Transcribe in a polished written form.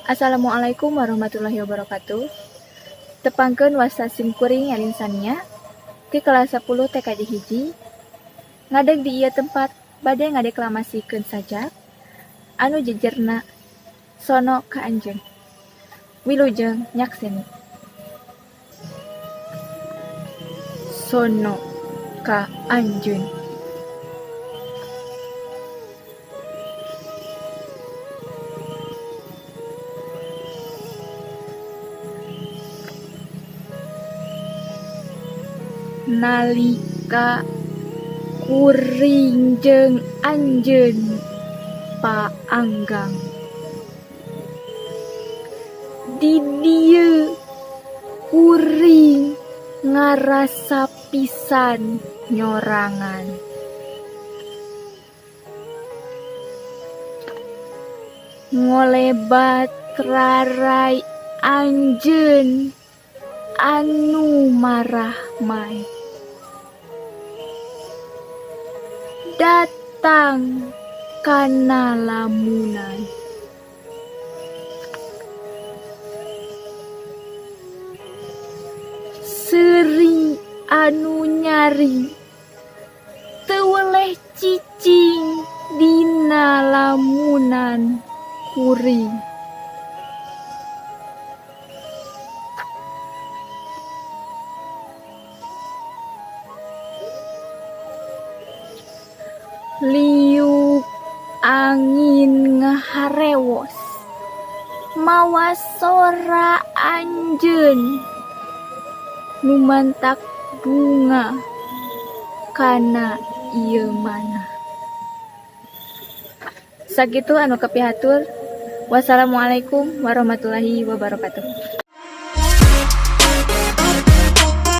Assalamualaikum warahmatullahi wabarakatuh. Tepangkeun wasta sim kuring Elin Sania ti kelas 10 TKJ 1 ngadeg di ieu tempat bade ngadeklamasikeun sajak anu jejerna Sono ka Anjeun. Wilujeng nyakseni. Sono ka Anjeun. Nalika kuring jeung anjeun paanggang. Di dieu kuring ngarasa pisan nyorangan. Ngolebat raray anjeun anu marahmay. Datang kana lamunan. Seuri anu nyari teu weleh cicing dina lamunan kuring. Liuk angin ngaharewos mawa sora anjeun nu mantak bunga kana ieu manah. Sakitu anu kapihatur. Wassalamualaikum warahmatullahi wabarakatuh.